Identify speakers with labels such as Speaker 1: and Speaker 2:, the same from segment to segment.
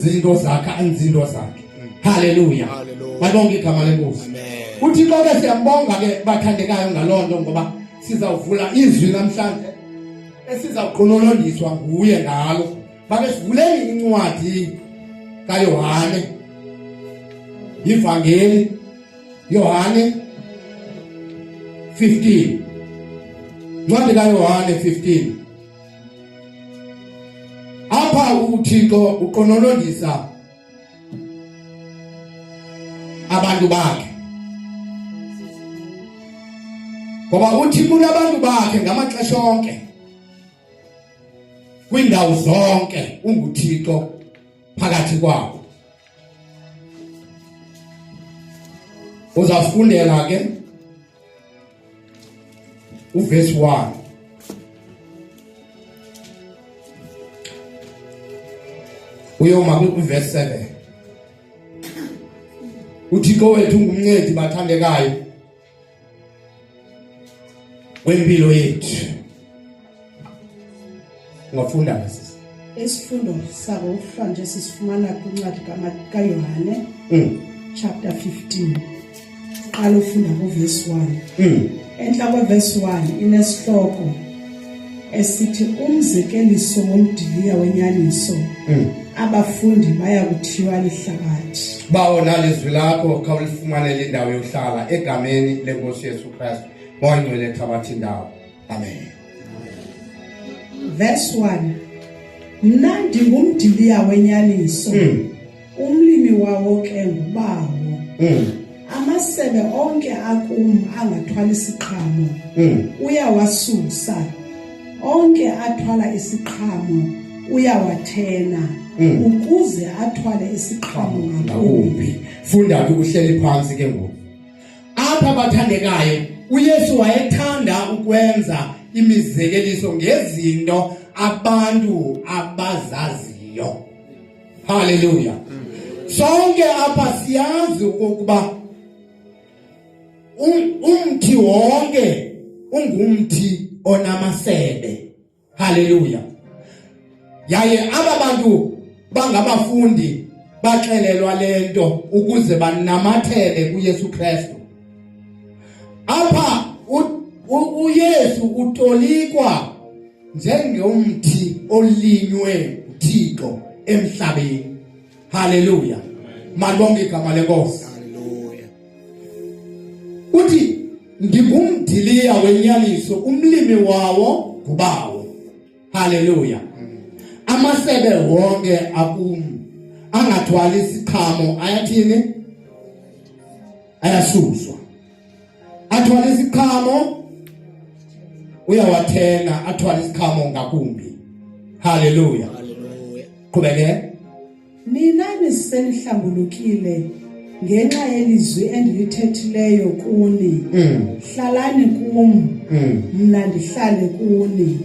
Speaker 1: Zinto zakhe anzinto zakhe. Haleluya. Malibonke igama lenkosi. UThixo ke siyambonga ke bathandekayo ngaloo nto ngoba sizawuvula izwi namhlanje esizawuqonolondiswa nguye ngalo. Make sivuleni incwadi kaYohane. Ivangeli Yohane 15. Incwadi kaYohane 15. Apha uThixo uqonolondisa abantu bakhe. Ngoba uThixo unabantu bakhe ngamaxesha onke. Kwindawo zonke unguThixo phakathi kwabo. Uzafundela ke uvesi 1 uyoma kwivesi 7 uThixo wethu ngumncedi bathandekayo wempilo yethu ungafunda ke sisi
Speaker 2: Isifundo sakuhlanje sisifumana kwincwadi kaYohane chapter 15. Qala ufunda kuvesi 1. Entla kwevesi 1 inesihloko esithi umzekeliso womdiliya wenyaniso. Abafundi baya kuthiywa lihlabathi.
Speaker 1: Bawo nalizwi lakho khawulifumanele indawo yokuhlala egameni lenkosi Yesu Kristu. Moya Ngcwele thabatha indawo. Amen.
Speaker 2: Verse 1. Mna ndingumdiliya wenyaniso. Umlimi wawo ke ngubawo. Amasebe onke akum angathwala isiqhamo. Uyawasusa. Onke athwala isiqhamo uyawathena. Ukuze athwale isiqhamo ngakumbi.
Speaker 1: Funda ke uhleli phantsi ke ngoku. Apha bathandekayo, uYesu wayethanda ukwenza imizekeliso ngezinto abantu abazaziyo. Haleluya. Sonke apha siyazi ukuba umthi wonke ungumthi onamasebe. Haleluya. Yaye aba bantu bangabafundi baxelelwa lento ukuze banamathele kuYesu Kristu. Apha uYesu utolikwa njengomthi olinywe uThixo emhlabeni. Haleluya. Malibonge igama lenkosi. Haleluya. Uthi ndingumdiliya wenyaniso, umlimi wawo ngubawo. Haleluya. Amasebe wonke akum angathwali isiqhamo ayathini? Ayasuswa. Athwala isiqhamo uyawathena, athwala isiqhamo ngakumbi. Haleluya. Haleluya. Qhubeke.
Speaker 2: Nina nisenihlambulukile ngenxa yelizwi endilithethileyo kuni. Hlalani kum, mna ndihlale kuni.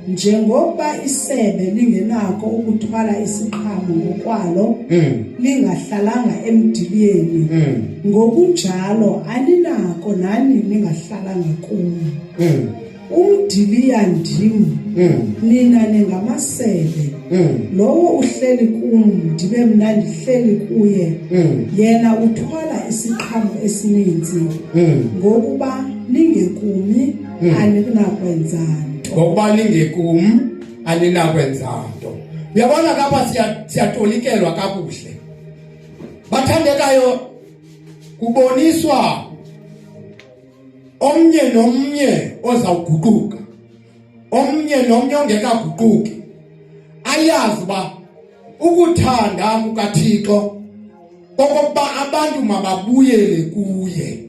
Speaker 2: Njengokuba isebe lingenako ukuthwala isiqhamo ngokwalo, lingahlalanga emdiliyeni, ngokunjalo aninako nani ningahlalanga kum. Umdiliya ndim, nina ningamasebe. Lowo uhleli kum, ndibe mna ndihleli kuye, yena uthwala isiqhamo esininzi, ngokuba ningekumi aninakwenza nto.
Speaker 1: Ngokuba ningekum aninakwenza nto. Uyabona kapha siyatolikelwa kakuhle. Bathandekayo, kuboniswa omnye nomnye ozawuguquka, omnye nomnye ongekaguquki, ayazi uba ukuthanda kukaThixo okokuba abantu mababuyele kuye,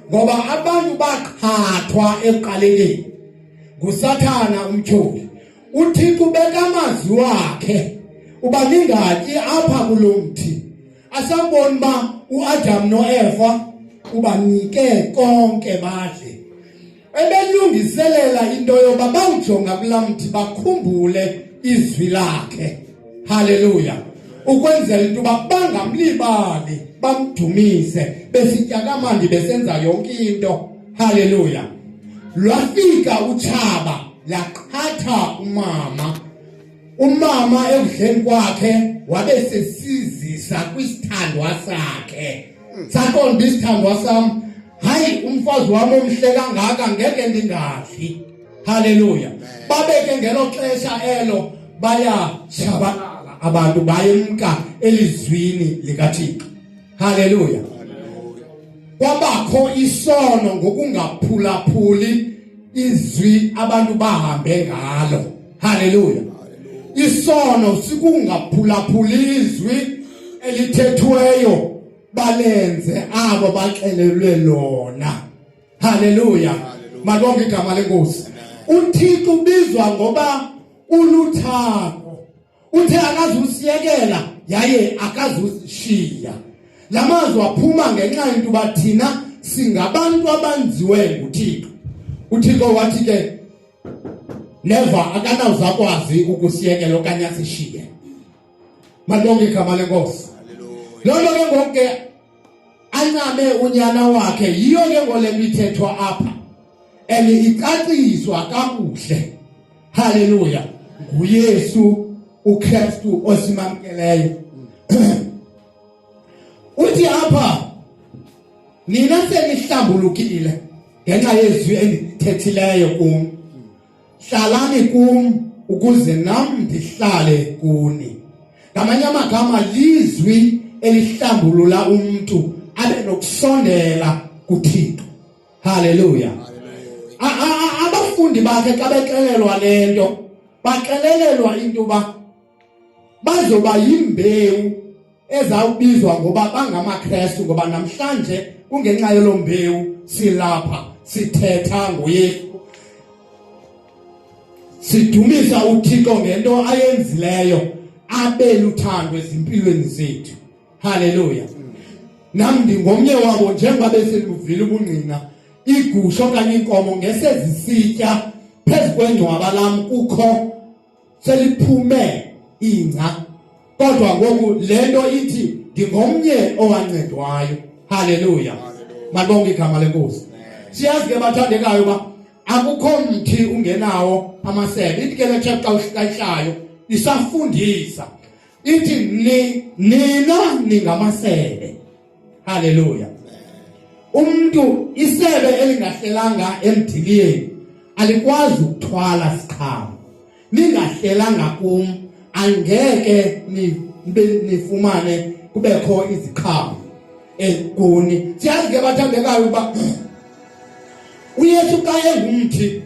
Speaker 1: ngoba abantu baqhathwa ekuqalekeni nguSathana umtyholi. UThixo ubeka amazwi wakhe uba ningatyi apha kulo mthi. Asabona uba uAdam noEva ubanike konke badle. Ebelungiselela into yoba bawujonga kulaa mthi bakhumbule izwi lakhe. Haleluya. Ukwenzela into yoba bangamlibali, bamdumise, besitya kamandi besenza yonke into. Haleluya. Lwafika utshaba laqhatha umama. Umama ekudleni kwakhe wabe sesizisa kwisithandwa sakhe. Saqonda isithandwa sam, hayi umfazi wam omhle kangaka ngeke ndingadli. Haleluya. Babe ke ngelo xesha elo bayatshabalala abantu bayemka elizwini likaThixo. Haleluya. Kwabakho isono ngokungaphulaphuli izwi abantu bahambe ngalo. Haleluya. Isono sikungaphulaphuli izwi elithethiweyo balenze abo baxelelwe lona. Haleluya. Malibonge igama lenkosi. UThixo ubizwa ngoba uluthando. Uthe akazusiyekela yaye akazushiya. Lamazwi aphuma ngenxa yento uba thina singabantu abanziwe nguThixo. UThixo wathi ke never akanawuzakwazi ukusiyekela okanye asishiye. Malibonge igama lenkosi. Loo nto ke ngoku ke ancame unyana wakhe yiyo ke ngole mithethwa apha and icaciswa kakuhle haleluya nguYesu uKristu osimamkeleyo uthi apha nina senihlambulukile ngenxa yezwi endithethileyo kum hlalani kum ukuze nam ndihlale kuni ngamanye amagama lizwi elihlambulula umntu abe nokusondela kuThixo haleluya abafundi bakhe xa bexelelwa le nto baxelelelwa into yoba bazoba yimbewu ezawubizwa ngoba bangamaKrestu ngoba namhlanje kungenxa yelo mbewu silapha sithetha ngoYesu sidumisa uThixo ngento ayenzileyo abe luthando ezimpilweni zethu haleluya nam ndingomnye wabo njengoba beseluvile ubungqina igusha okanye inkomo ngesezisitya phezu kwengcwaba lam kukho seliphume ingca kodwa ngoku le nto ithi ndingomnye owancedwayo haleluya malibonke igama lenkosi siyazi ke bathandekayo uba akukho mthi ungenawo amasebe ithi ke le chapter uhlayihlayo isafundisa ithi ni nina ningamasebe haleluya umuntu isebe elingahlelanga emdiliyeni alikwazi ukuthwala siqhamo ningahlelanga kum angeke nifumane kubekho iziqhamo ekuni siyazi ke bathandekayo uba uYesu xa engumthi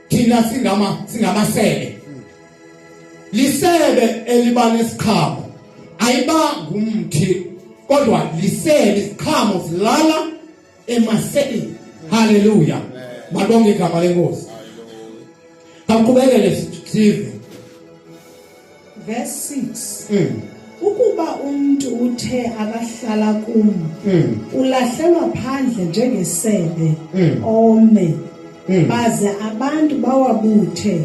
Speaker 1: thina singama singamasebe lisebe eliba nesiqhamo ayiba ngumthi kodwa lisebe iziqhamo zilala emasebeni haleluya malibonge igama lenkosi Qhubekele sive.
Speaker 2: Verse 6. Ukuba umntu uthe akahlala kum, ulahlelwa phandle njengesebe, ome. Baze abantu bawabuthe,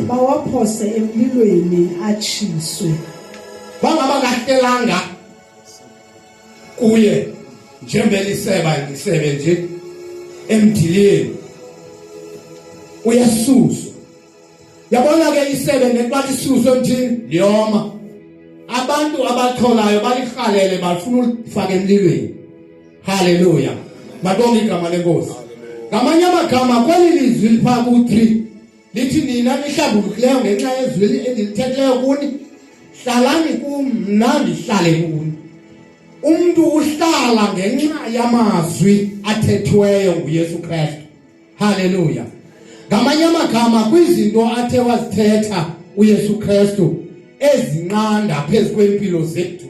Speaker 2: bawaphose emlilweni atshiswe.
Speaker 1: Bangaba kahlelanga kuye njengeliseba lisebe nje emdiliyeni uyasuswa yabona ke isebe nekuba lisuswe emthini liyoma abantu abacholayo balirhalele bafuna ulifaka emlilweni haleluya malibonge igama lenkosi ngamanye amagama kweli lizwi liphaa ku-3 lithi nina nihlambulukileyo ngenxa yezwi endilithethileyo kuni hlalani kum mna ndihlale kuni umntu uhlala ngenxa yamazwi athethiweyo nguYesu Kristu haleluya ngamanye amagama kwizinto athe wazithetha uYesu Kristu ezinqanda phezu kwempilo zethu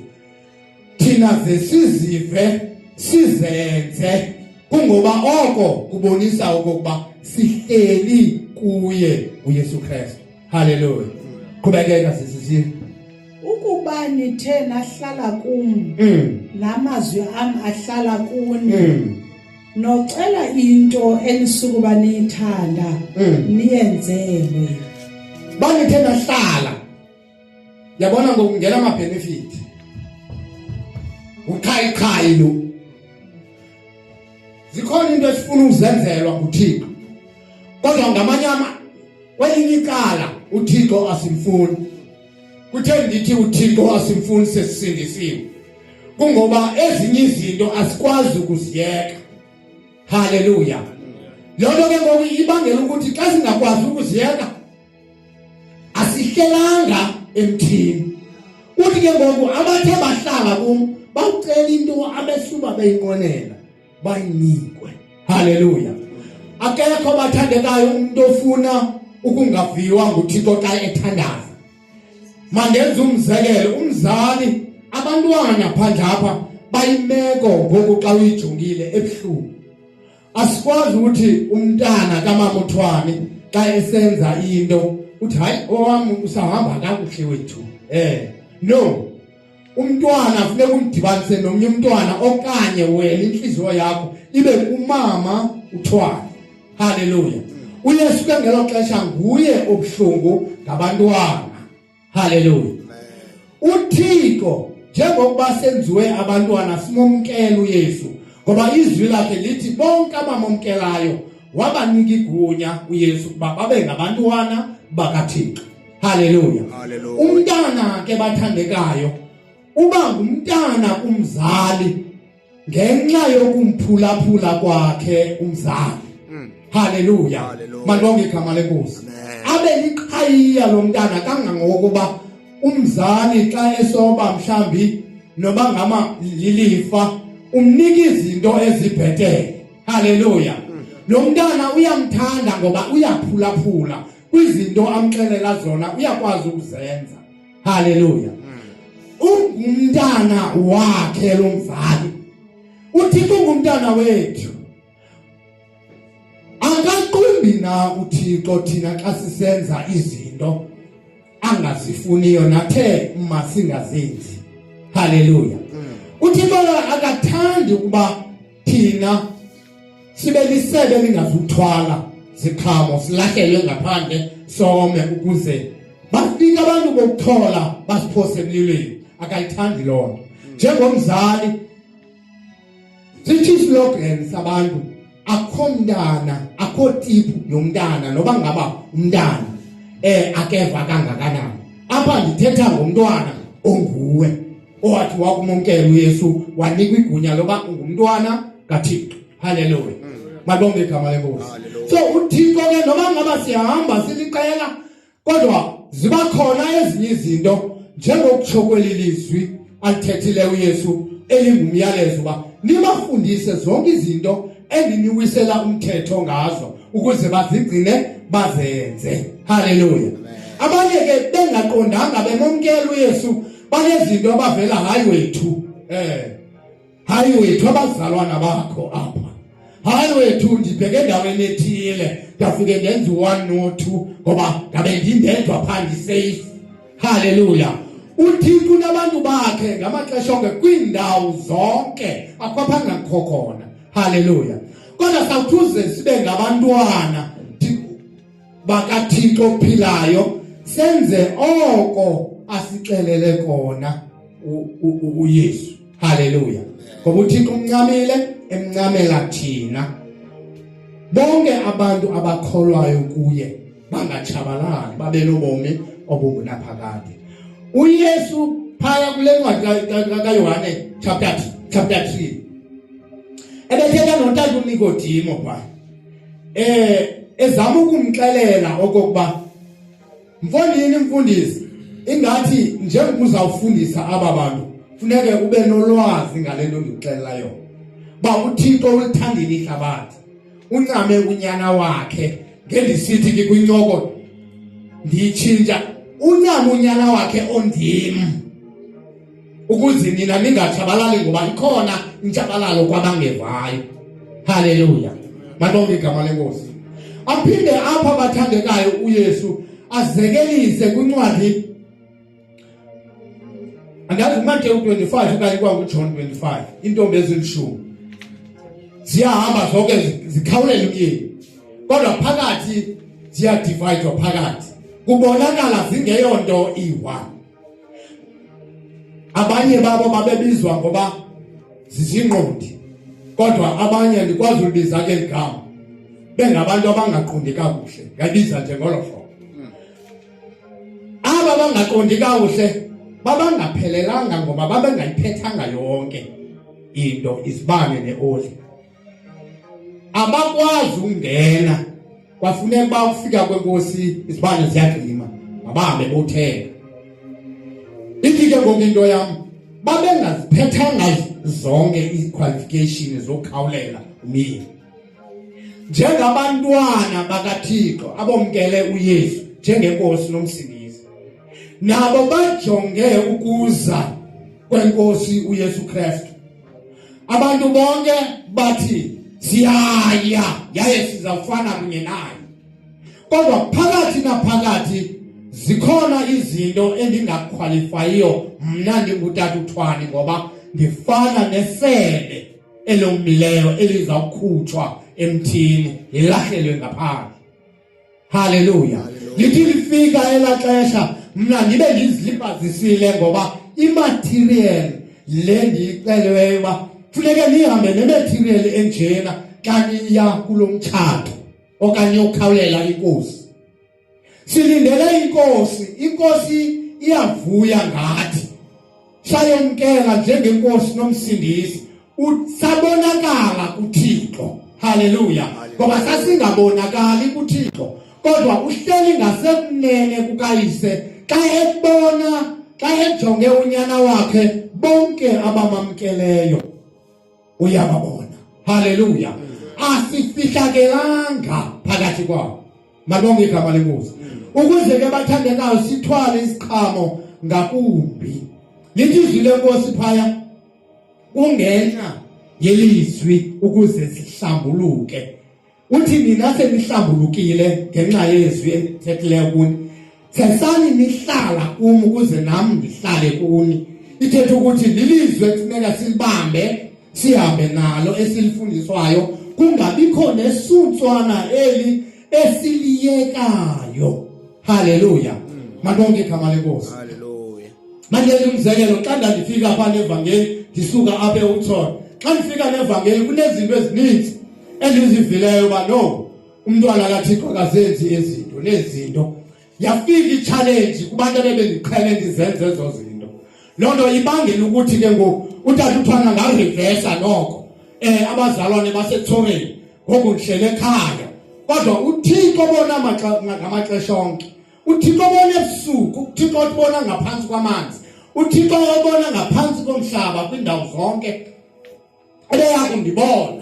Speaker 1: thina ze sizive sizenze kungoba oko kubonisa okokuba sihleli kuye uYesu Kristu haleluya qhubekeka sisi
Speaker 2: ukuba nithe nahlala kum namazwi am ahlala kuni nocela into enisukuba niyithanda niyenzelwe
Speaker 1: banithe nahlala yabona ngokungena ama-benefit uqhayiqhayi lo zikhona into esifuna ukuzenzelwa nguThixo kodwa ngamanye ama kwelinye icala uThixo asimfuni Kutheni ndithi uThixo asimfuni sesisindisiwe? Kungoba ezinye izinto asikwazi ukuziyeka. Haleluya. Loo nto ke ngoku ibangela ukuthi xa singakwazi ukuziyeka asihlelanga emthini. Uthi ke ngoku abathe bahlala kum bawucela into abesuba beyinqwenela bayinikwe. Haleluya. Akekho bathandekayo umuntu ofuna ukungaviwa nguThixo xa ethandaza. Mandenze umzekelo, umzali abantwana phandle apha bayimeko ngoku xa uyijongile ebuhlungu. Asikwazi ukuthi umntana kamamuthwane xa esenza into uthi hayi owam usahamba kakuhle wethu. Eh no umntwana funeka umdibanise nomnye umntwana okanye wena inhliziyo yakho ibe kumama uthwala haleluya uyesu ke ngelo xesha nguye obuhlungu ngabantwana haleluya uthixo njengokuba senziwe abantwana simomkela uyesu ngoba izwi lakhe lithi bonke abamomkelayo wabanika igunya uyesu ukuba babe ngabantwana bakathixo Haleluya. Umntana ke bathandekayo uba ngumntana kumzali ngenxa yokumphulaphula kwakhe umzali. Mm. Haleluya. Malibonge igama lenkosi. Abe liqhayiya lo mntana kangangokuba umzali xa esoba mhlambi noba ngama lilifa umnika izinto ezibhetele. Haleluya. Mm. Lo mntana uyamthanda ngoba uyaphulaphula kwizinto amxelela zona uyakwazi ukuzenza haleluya ungumntana wakhe lo mzali uthixo ungumntana wethu akaqumbi na uthixo thina xa sisenza izinto angazifuniyo nathe masingazenzi haleluya uthixo akathandi ukuba thina sibe lisebe lingazuthwala ziqhamo silahlelwe ngaphandle some ukuze bafike abantu bokuchola basiphose emlilweni akayithandi loo nto njengomzali sithi islogan sabantu akho mntana akho tiphu yomntana noba ngaba umntana eh akeva kangakanani apha ndithetha ngomntwana onguwe owathi wakumamkela uYesu wanikwa igunya loba ungumntwana kaThixo haleluya malibonge igama lenkosi so uThixo ke noma ngaba siyahamba siliqela kodwa ziba khona ezinye izinto njengokutsho kweli lizwi alithethile uYesu elingumyalezo uba nibafundise zonke izinto endiniwisela umthetho ngazo ukuze bazigcine bazenze haleluya abanye ke bengaqondanga bemomkela uYesu banezinto abavela hayi wethu eh hayi wethu abazalwana bakho apha hayi wethu ndibheke endaweni ethile ndafike ndenza u-one no-two ngoba ngabe ndindedwa phaa ndiseyifu haleluya uthixo unabantu bakhe ngamaxesha onke kwiindawo zonke akho apha angakho khona haleluya kodwa sawuthuze sibe ngabantwana bakaThixo ophilayo senze oko asixelele kona uYesu haleluya ngoba uThixo umncamile emncamela thina bonke abantu abakholwayo kuye bangatshabalali babe nobomi obungunaphakade uYesu phaya kule ncwadi kaYohane chapter chapter 3 ebethetha notata uNikodimo phaa eh ezama ukumxelela okokuba mfondini mfundisi ingathi njengoba uzawufundisa aba bantu funeke ube nolwazi ngale nto ndikuxelela yona uba uthixo ulithandile ihlabathi uncame unyana wakhe ngendisithi ke kwincoko ndiyitshintsha uncame unyana wakhe ondim ukuze nina ningatshabalali ngoba ikhona intshabalalo kwabangevayo haleluya malonke igama lenkosi aphinde apha bathandekayo uYesu azekelise kwincwadi andazi uMateyu 25 okanye kwanguJohn 25 intombi ezilishumi ziyahamba zonke zikhawulela umyeni kodwa phakathi ziyadivayidwa phakathi kubonakala zingeyonto iyi-one abanye babo babebizwa ngoba zizingqondi kodwa abanye andikwazi ulibiza ke ligama bengabantu abangaqondi kakuhle ngabiza nje ngolo hlobo aba bangaqondi kakuhle babangaphelelanga ngoba babengayiphethanga yonke into izibane neoli abakwazi ukungena kwafuneka uba ukufika kwenkosi izibane ziyagcima mabahambe bothenga ithi ke ngoku into yam babengaziphethanga zonke ii-qualification zokukhawulela umyeni njengabantwana bakaThixo abomkele uYesu njengenkosi nomsindisi nabo bajonge ukuza kwenkosi uYesu Kristu abantu bonke bathi siyaya yaye sizawufana kunye naye kodwa phakathi naphakathi zikhona izinto endingakhwalifayiyo mna ndingutata uthwani ngoba ndifana nesebe elomileyo elizawukhutshwa emthini lilahlelwe ngaphandle haleluya lithi lifika elaa xesha mna ndibe ndizilibazisile ngoba imaterial le ndiyixelweyo uba funeke nihambe nematerial enjena xa niya kulo mtshato okanye ukhawulela inkosi silindele inkosi inkosi iyavuya ngathi sayomkela njengenkosi nomsindisi usabonakala kuThixo haleluya ngoba sasingabonakali kuThixo kodwa uhleli ngasekunene kukayise xa ebona xa ejonge unyana wakhe bonke abamamkeleyo uyababona haleluya asifihlakelanga phakathi kwabo malibonge igama lenkosi ukuze ke bathandekayo sithwale isiqhamo ngakumbi lithi izwi lenkosi phaya kungenxa yelizwi ukuze sihlambuluke Uthi nina senihlambulukile ngenxa yezwi endithethileyo kuni. Sesani nihlala kum ukuze nam ndihlale kuni. Ithetha ukuthi lilizwi ekufuneka silibambe sihambe nalo esilifundiswayo kungabikho nesuntswana eli esiliyekayo. Haleluya. Malibonge igama lenkosi.
Speaker 3: Haleluya.
Speaker 1: Mandenze umzekelo xa ndandifika pha nevangeli ndisuka apha eUtshona. Xa ndifika nevangeli kunezinto ezininzi endizivileyo uba no umntwana kaThixo akazenzi ezinto nezinto yafika i-challenge kubantu abebendiqhele ndizenze ezo zinto loo nto ibangela ukuthi ke ngoku utata uthwana ngarivesa noko um abazalwane baseThoreni ngoku ndihlele ekhaya kodwa uThixo bona ngamaxesha onke uThixo obona ebusuku uThixo obona ngaphantsi kwamanzi uThixo obona ngaphantsi komhlaba kwiindawo zonke ebeya kundibona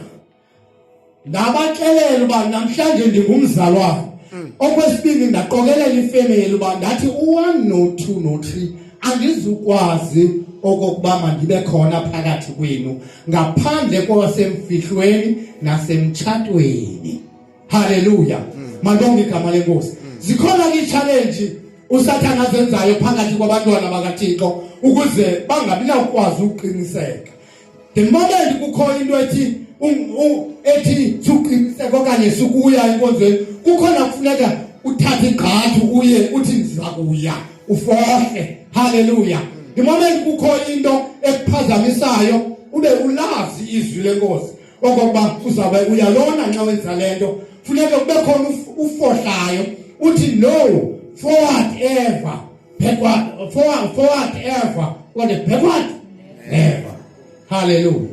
Speaker 1: ndabaxelela uba namhlanje ndingumzalwane hmm. okwesibini ndaqokelela ifemeli uba ndathi u-one no-two no-three andizukwazi okokuba mandibe khona phakathi kwenu ngaphandle kwasemfihlweni nasemtshatweni haleluya hmm. malibonge igama lenkosi hmm. zikhona ke i-challenge usathana azenzayo phakathi kwabantwana bakathixo ukuze bangabi nawukwazi ukuqiniseka the moment kukho into ethi ethi suqiniseka okanye sukuya enkonzweni kukhona kufuneka uthathe igqathu uye uthi ndiza kuya ufohle haleluya the moment kukho into ekuphazamisayo ube ulazi izwi lenkosi okokuba uzawube uyalona nxa wenza le nto funeka kube khona ufohlayo uthi no forward ever backward forward, forward ever kodwa backward never haleluya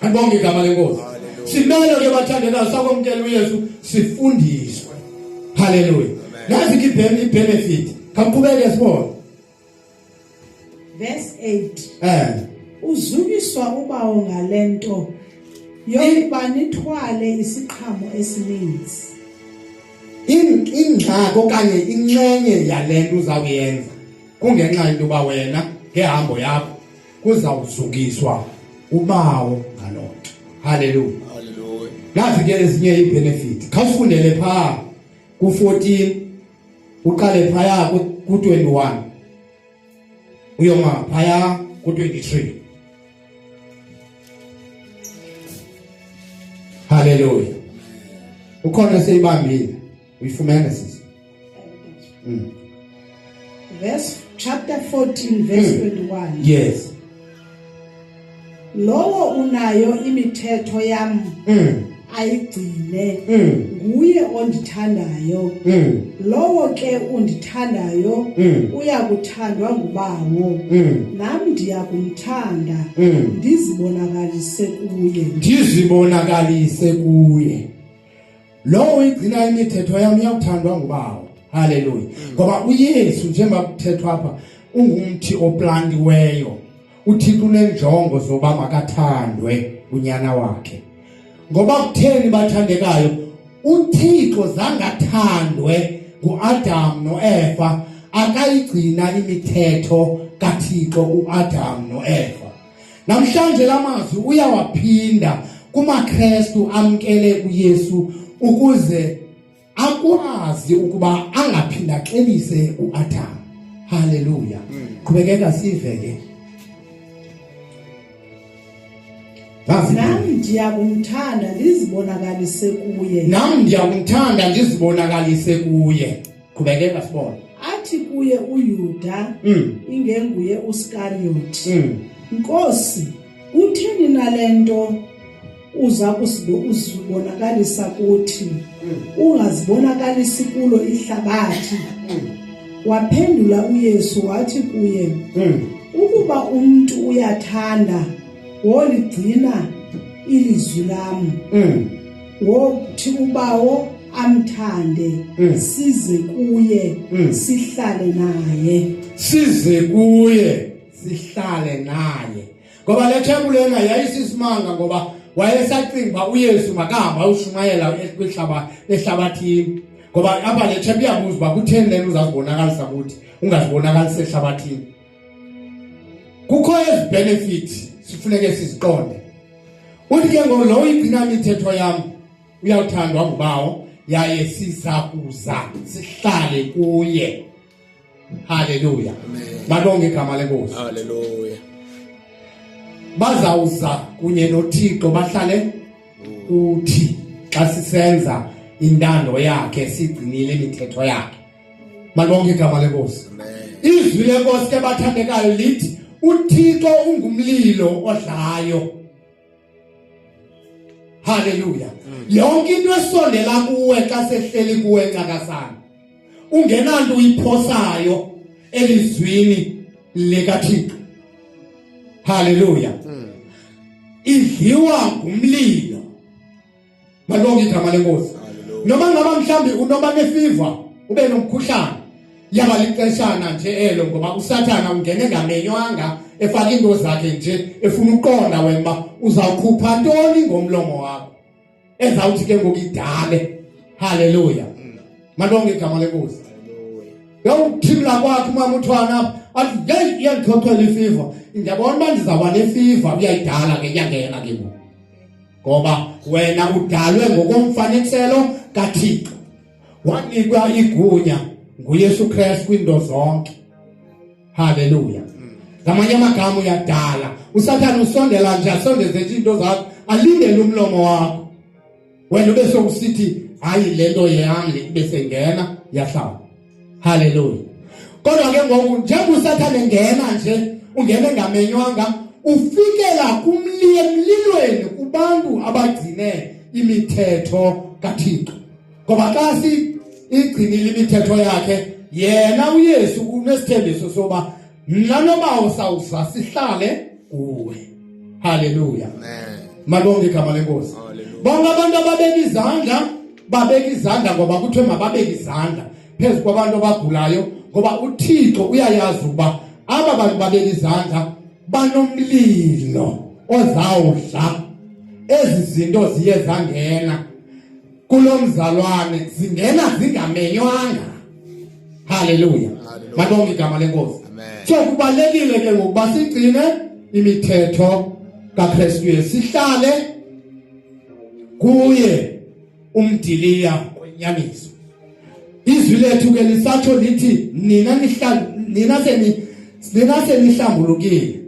Speaker 1: andibonge igama lenkosi simele ke bathandekayo sakwamkela uyesu sifundiswe haleluya nazi ke ibenefit khawuqhubeke sibone
Speaker 2: Verse 8. Eh. Uzukiswa ubawo ngalento yokuba nithwale isiqhamo esininzi.
Speaker 1: Ingxaki okanye inxenye yale nto uzawuyenza kungenxa yento yoba wena ngehambo yakho kuzawuzukiswa ubawo ngaloo nto. Haleluya.
Speaker 3: Haleluya.
Speaker 1: Nazi ke ezinye iibenefit. Khawufundele phaa ku-14 uqale phaya ku-21 uyoma phaya ku-23 haleluya ukhona seyibambile uyifumene sisi
Speaker 2: mm. Verse chapter 14 verse 21
Speaker 1: mm. Yes
Speaker 2: Lowo unayo imithetho yam
Speaker 1: mm.
Speaker 2: Ayigcine nguye ondithandayo. Lowo ke undithandayo uya kuthandwa nguBawo, nam ndiya kumthanda, ndizibonakalise kuye.
Speaker 1: Ndizibonakalise kuye. Lowo uyigcina imithetho yam uyakuthandwa nguBawo. Haleluya. Ngoba uYesu, njengoba kuthethwa apha, ungumthi oplantiweyo. UThixo unenjongo zoba makathandwe unyana wakhe. Ngoba kutheni, bathandekayo? UThixo zangathandwe nguAdam noEva, akayigcina imithetho kaThixo uAdam noEva. Namhlanje lamazwi uyawaphinda kumaKrestu amkele uYesu ukuze akwazi ukuba angaphinda axelise uAdam. Haleluya. Qhubekeka sive ke.
Speaker 2: Nam ndiyakumthanda ndizibonakalise kuye.
Speaker 1: Nam ndiyakumthanda ndizibonakalise kuye. Qhubekeka sibone.
Speaker 2: Athi kuye uYuda, ingenguye uSkariyoti, Nkosi, uthini nale nto uza kuzibonakalisa kuthi, ungazibonakalisi kulo ihlabathi? Waphendula uYesu wathi kuye, ukuba umntu uyathanda, woligcina ilizwi lam. Wothi uBawo amthande, size kuye, sihlale naye.
Speaker 1: Size kuye, sihlale naye. Ngoba le thembu lena yayisisimanga, ngoba wayesacinga uba uYesu makahamba ayoshumayela ehlabathini. Ngoba apha le thembu iyabuza uba kutheni le nto uzazibonakalisa kuthi, ungazibonakalisi ehlabathini. Kukho ezi benefit sifuneke siziqonde. Uthi ke ngoku, lo uyigcina imithetho yam uyawuthandwa nguBawo, yaye siza kuza sihlale kuye. Haleluya. Malibonge igama leNkosi.
Speaker 3: Haleluya.
Speaker 1: Bazawuza kunye noThixo bahlale kuthi xa sisenza intando yakhe, sigcinile imithetho yakhe. Malibonge igama leNkosi. Izwi leNkosi ke, bathandekayo, lithi uThixo ungumlilo odlayo. Haleluya. Yonke into esondela kuwe xa sehleli kuwe ncakasana, ungenanto uyiphosayo elizwini likaThixo, haleluya, idliwa ngumlilo. Malibonge igama leNkosi. Noma ngaba mhlambi unoba nefiva, ube nomkhuhlane, yaba lixeshana nje elo, ngoba uSathana ungene engamenywanga, efaka iinto zakhe nje, efuna uqonda wena uba uzawukhupha ntoni ngomlomo wakho ezawuthi ke ngoku idale. Haleluya. Malibonge igama leNkosi. Yawuthimla kwakhe umama uthwana apha, athi, "Yeyi, iyandichochela ifiva, ndiyabona uba ndizawuba nefiva." Uyayidala ke, iyangena ke ngoku, ngoba wena udalwe ngokomfanekiselo kaThixo, wanikwa igunya nguYesu Kristu kwiinto zonke. Haleluya. Ngamanye amagama uyadala. USathane usondela nje, asondeze nje iinto zakho, alindele umlomo wakho, wena ube sokusithi, "Hayi, le nto yam le," ibe sengena, yahlala. Haleluya. Kodwa ke ngoku, njengoba uSathane engena nje, ungena engamenywanga, ufikela kumliye emlilweni kubantu abagcine imithetho kaThixo, ngoba xa igcinile imithetho yakhe yena uYesu, unesithembiso soba mna noBawo sawuza sihlale kuwe. Haleluya. Malibonge igama leNkosi. Bonke abantu ababeka izandla, babeka izandla ngoba kuthiwe mababeke izandla phezu kwabantu abagulayo, ngoba uThixo uyayazi ukuba aba bantu babeka izandla banomlilo ozawudla ezi zinto ziye zangena kulo mzalwane, zingena zingamenywanga. Haleluya. Malibonge igama leNkosi. So kubalulekile ke ngokuba sigcine imithetho kaKristu Yesu, sihlale kuye umdiliya wenyaniso. Izwi lethu ke lisatsho lithi, nina nihlala nina seni nina senihlambulukile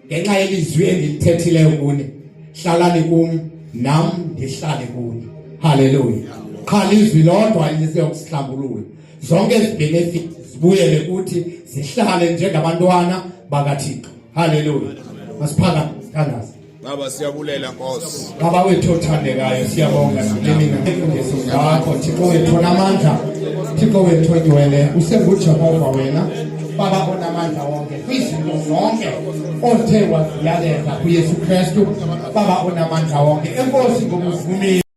Speaker 1: ngenxa yelizwi endilithethileyo kuni. Hlalani kum, nam ndihlale kuni. Haleluya. Qha lizwi lodwa eliseyokusihlambulula. Zonke ezi benefits zibuyele kuthi, zihlale njengabantwana bakaThixo. Haleluya. Masiphakame sithandaze.
Speaker 3: Baba siyabulela Nkosi.
Speaker 1: Baba wethu othandekayo siyabonga kule mina imfundiso zakho Thixo wethu onamandla Thixo wethu ongcwele usenguJehova wena Baba onamandla wonke kwizinto zonke othe waziyaleza kuYesu Kristu Baba onamandla wonke enkosi ngobuvumile.